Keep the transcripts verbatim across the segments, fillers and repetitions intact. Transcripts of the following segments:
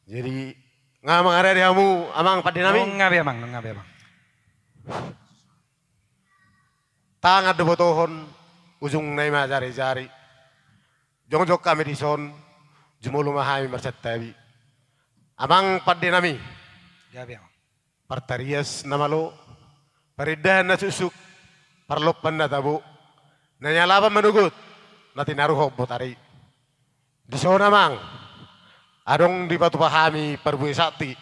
Jadi, nga mangareari hamu amang pande nami? Nunga be amang, nunga be amang. Tangan do botohon, ujungna i ma jari-jari. Jongjong hami dison, jumolo ma hami marsantabi. Amang pande nami. Gabe amang. Partarias na malo, parindahan na suksuk, parlompan na tabo, na nialapan manogot, na tinaruhon botari. Dison amang, adong dipatupa hami parbue sakti,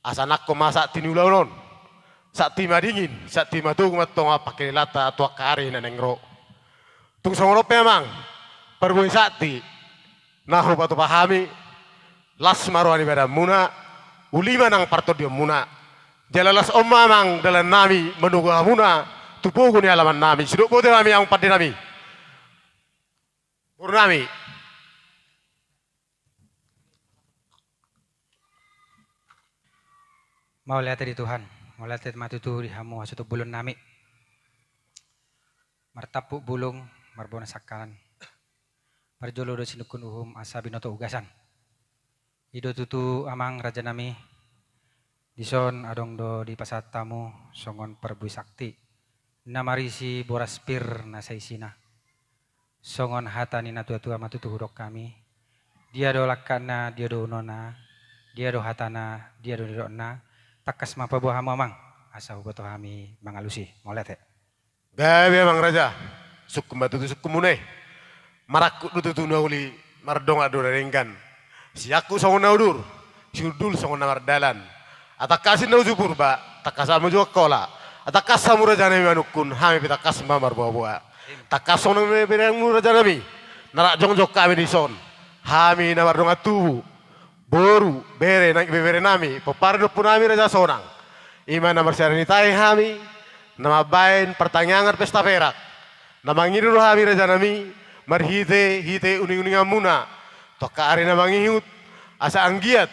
asa nangkok ma sakti ni ulaon on, sakti madingin, sakti matogu ma antong pangkilalaanta tu angka ari na naeng ro. Tung songon on pe amang, parbue sakti, na hupatupa hami, las ma roha ni badanmuna, uli ma nang partondionmuna. Jala las on ma amang dalan nami manogu hamuna, tu pogu ni alaman nami, sidok boti ma hami amang pande nami. Boru nami. Mauliate di Tuhan, mauliate ma tutu di hamu hasuhuton bolon nami. Martampuk bulung, marbona sangkalan. Parjolo do sinungkun uhum asa binoto ugasan. I do tutu amang raja nami, dison adong do dipasahat hamu songon parbue sakti, na marisi boras pir na saisina. Songon hata ni na tua-tua ma tutu hudok hami, dia do langkatna, dia do unokna, dia do hatana, dia do nidokna, tangkas ma paboa hamu amang, asa huboto hami mangalusi. Mauliate. Gabe amang raja, sungkun ma tutu sungkunmuna i. Marangkup do tutu na uli, mardongan do na denggan. Siangkup songon na udur, siundul songon na mardalan. Atangkasin na uju Purba, tangkasan ma uju Angkola. Atangkas hamu raja nami manungkun, hami pe tangkas ma marboa-boa. Tangkas songon na nibereanmu raja nami, na rap jongjong hami dison. Hami na mardongan tubu, boru, bere, nang ibebere nami, pomparan ni ompu nami Raja Sonang. I ma na marsiala ni tahi hami, na mambahen partangiangan pesta perak. Na mangido do hami raja nami, marhite-hite uning-uninganmuna. Tu angka ari na mangihut, asa anggiat,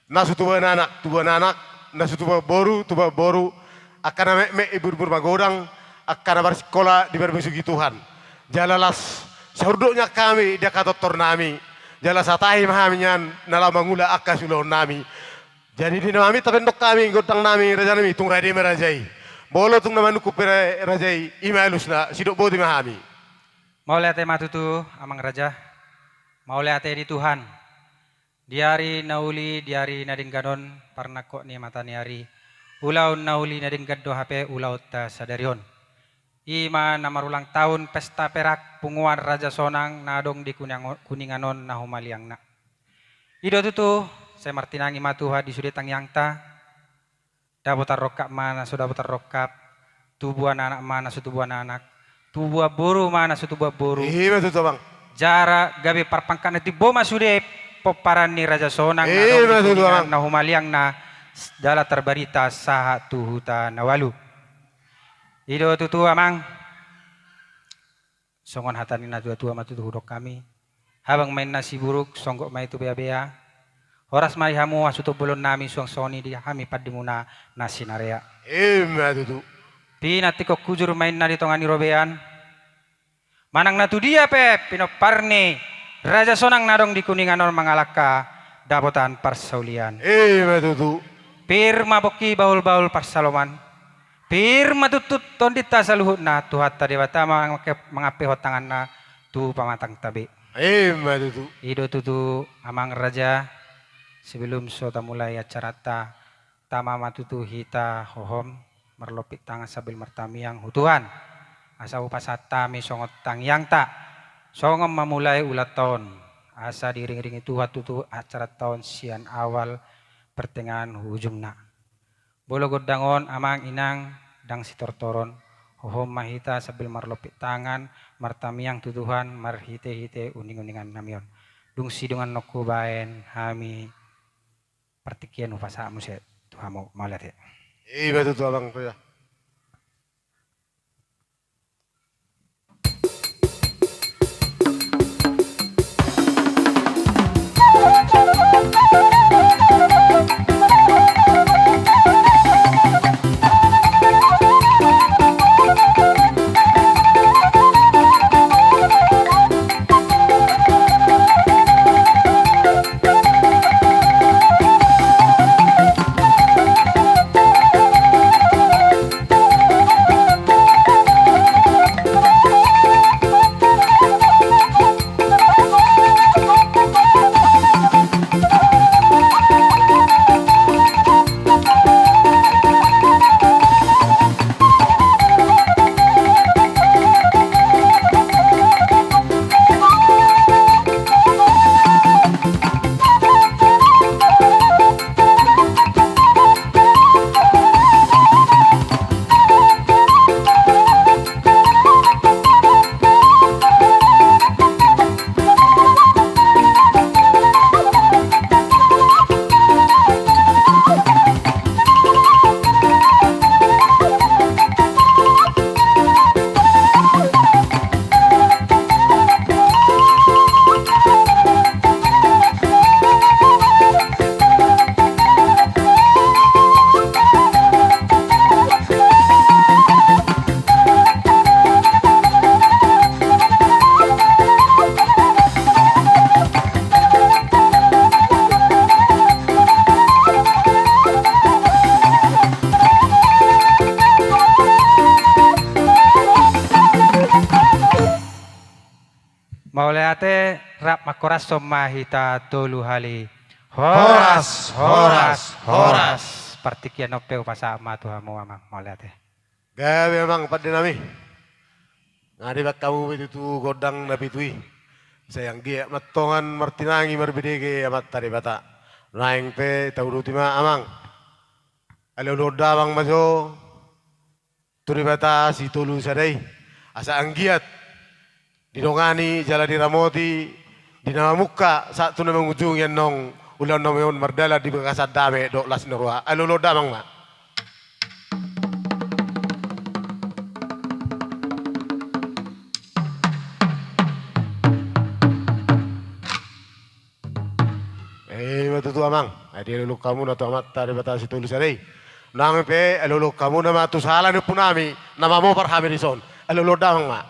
na so tubuan anak, tubuan anak, na so tubuan boru, tubuan boru, angka na metmet ibur-bur magodang, angka na marsikola diparmusuhi Tuhan. Jala las sahurdot nian hami di angka tortor nami, jala satahi ma hami nian na laho mangula angka siulaon nami. Jadi di na maminta pe ndok hami gondang nami raja nami, tung rade ma raja i. Molo tung na manungkun pe ra-, raja i, i ma alusna, sidok boti ma hami. Mauliate ma tutu amang raja. Mauliate di Tuhan. Di ari na uli, di ari na denggan on, parnangkok ni mata ni ari, ulaon na uli na denggan do hape ulaonta sadari on. I ma na marulang taon pesta perak punguan Raja Sonang na adong di Kuningan-, Kuningan on na humaliangna. I do tutu, sai martinangi ma Tuhan di sude tangiangta. Dapotan rongkap ma na so dapotan rongkap, tubuan anak ma na so tubuan anak, tubuan boru ma na so tubuan boru. I ma tutu amang. Jala gabe parpangkat na timbo ma sude pomparan ni Raja Sonang na adong di Kuningan na humaliangna, jala tarbarita sahat tu huta na ualu. I do tutu amang. Songon hata ni na tua-tua ma tutu hudok hami. Habang ma inna siburuk, songgop ma i tu bea-bea. Horas ma di hamu hasuhuton bolon nami, suang songon i di hami pandemuna na sinarea. I ma tutu. Pinantikhon hujur ma inna di tonga ni robean. Manang na tudia pe pinompar ni Raja Sonang na adong di Kuningan on mangalangka dapotan parsaulian. I ma tutu. Pir ma pongki, bahul-bahul parsaloman. Pir ma tutu tondinta saluhutna, Tuhanta Debata ma mangampe-, mangampehon tanganna tu pamatangta be. I ma tutu. I do tutu amang raja, sebelum so tamulai acaranta, tama ma tutu hita hohom marlompit tangan sambil martamiang tu Tuhan. Asa hupasahat hami songon tangiangta, songon mamulai ulaonta on. Asa diiring-iringi Tuhan tutu acaranta on sian awal, pertengahan, ujungna. Molo gondang on amang inang, ndang sitortoron, hohom ma hita sambil marlompit tangan, martamiang tu Tuhan, marhite-hite uning-uningan nami on. Dung sidonganon hubaen hami partingkian, hupasahat muse tu hamu, mauliate. I ma tutu amang raja. Rap mangkorashon ma hita tolu hali. Horas, horas, horas. Partingkian on pe hupasahat ma tu hamu amang, mauliate. Gabe amang pande nami. Nga dibaen hamu be tutu gondang na pitu i. Sai anggiat ma tongan martinangi marbedege Amanta Debata. Naeng pe tauduti ma amang. Alualuhon damang ma jo tu Debata Sitolu Sada i, asa anggiat didongani jala diramoti di na mamungka sahat tu na mangujungi annon ulaon nami on mardalan di bagasan dame dohot las ni roha. Alualuhon damang ma. I ma tutu amang, ai dialualuhon hamuna tu Amanta Debata Sitolu Sada i. Naeng pe alualuhon hamuna ma tu sahala ni ompu nami na mamopar hami dison. Alualuhon damang ma.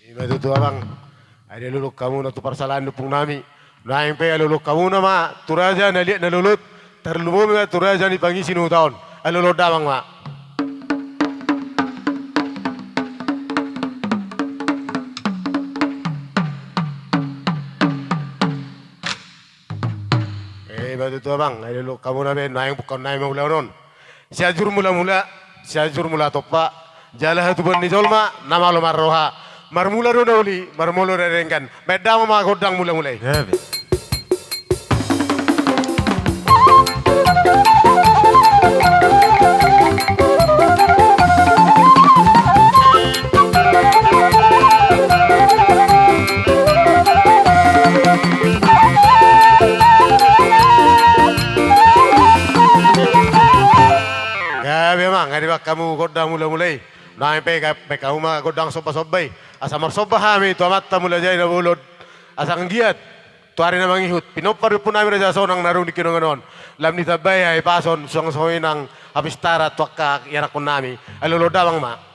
I ma tutu amang, ai dialualuhon hamuna tu parsalaan ni ompu nami. Naeng pe alualuhon hamuna ma tu raja na liat na lolot, tarlumobi ma tu raja ni pangisi ni huta on. Alualuhon damang ma. I ma tutu amang, ai dialualuhon hamuna be, naeng buka nai ma ulaon on. Sianjur mulamula, Sianjur Mulatompa, jala hatubuan ni jolma na malo marroha. Marmula do na uli, marmolo do na denggan. Baen damang ma gondang mulamula i. Gabe. Gabe amang, nga dibaen hamu gondang mulamula i. Naeng pe, baen hamu ma gondang sombasomba i. Asa marsomba hami tu Amanta Mulajadi Na Bolon. Asa anggiat tu ari na mangihut, pinompar ni ompu nami Raja Sonang na dung di hinaholongan on, lam ditambai hahipason, suang songon i nang hapistaran tu angka ianakkon nami. Alualuhon damang ma.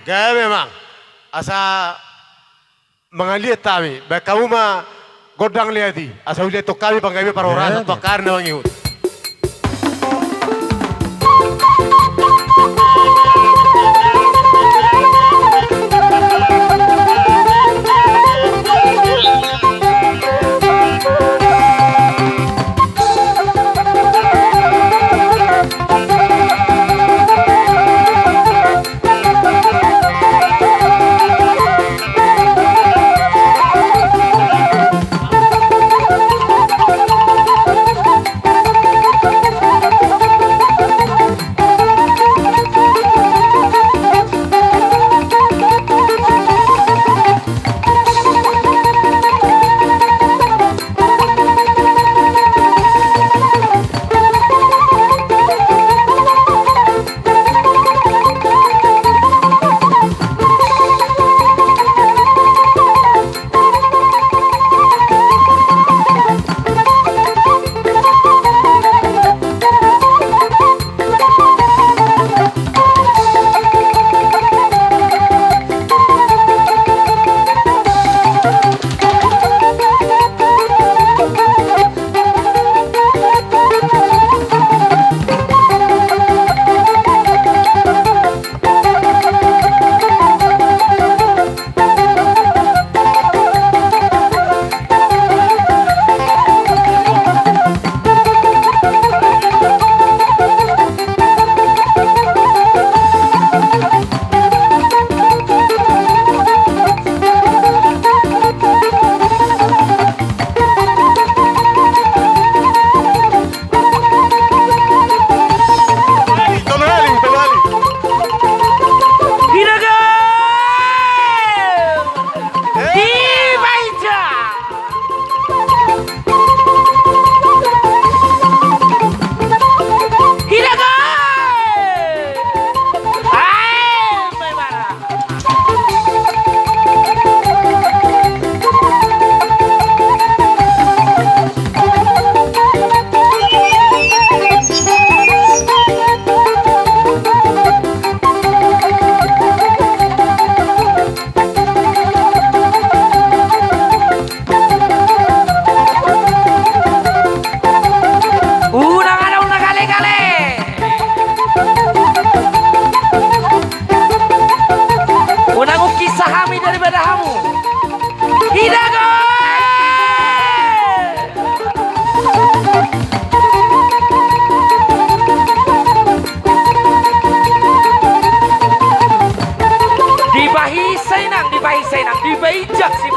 Gabe amang, asa mangaliat hami, baen hamu ma gondang liat i, asa huliathon hami panggabean parhorasan tu angka ari na mangihut.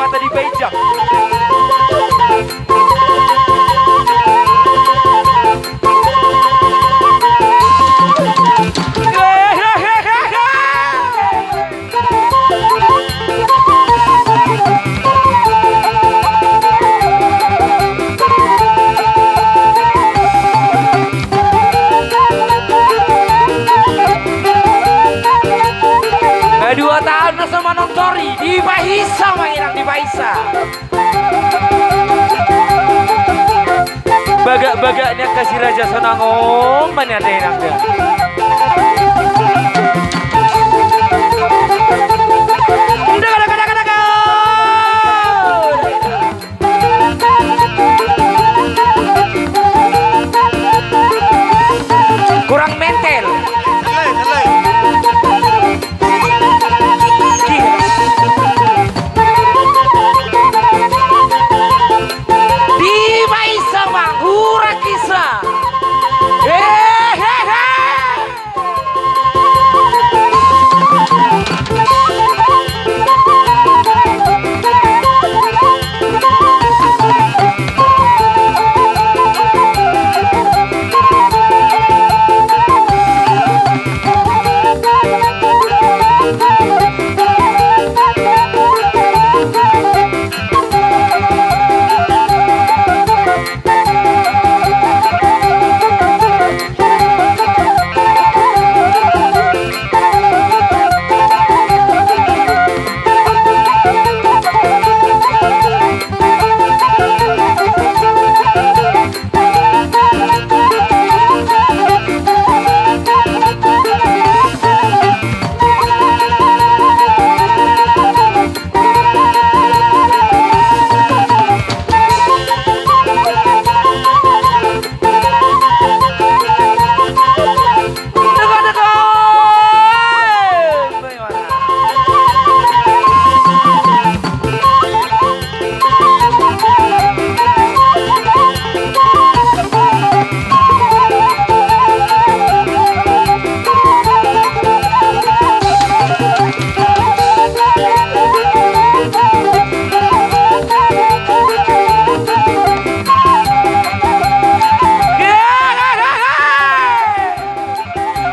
Mata di Baija. Dua taon na so manontori, dipaisa manginang, dipaisa. Bagak-bagak ni angka si raja sonangkon ma nian da inang da. Kurang mentel. Dipaisa manghurak isa. Hehehe.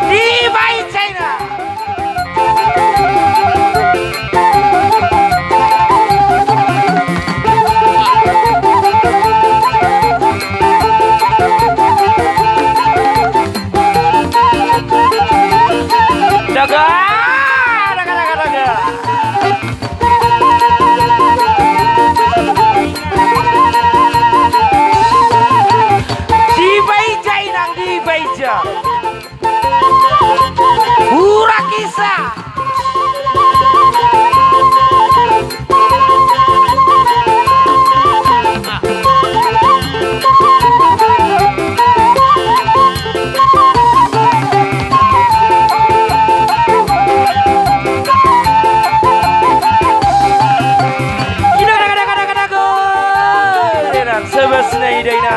Di Baija inang. Daga, daga, daga, daga. Di Baija inang, di Baija. Hurak isa. Ida, daga, daga, daga, daga. Ida, daga. Sebesna ida, ida.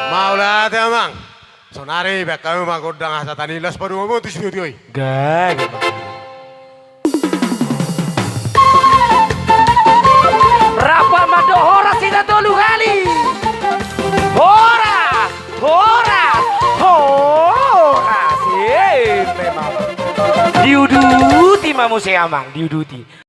Mauliate amang. Sonari baen hamu ma gondang hasahatan i, las paduahon tu studio i. Gabe. Rap ma dohot horas hita tolu hali. Horas, horas, horas. Eh, memang. Diuduti ma muse amang, diuduti.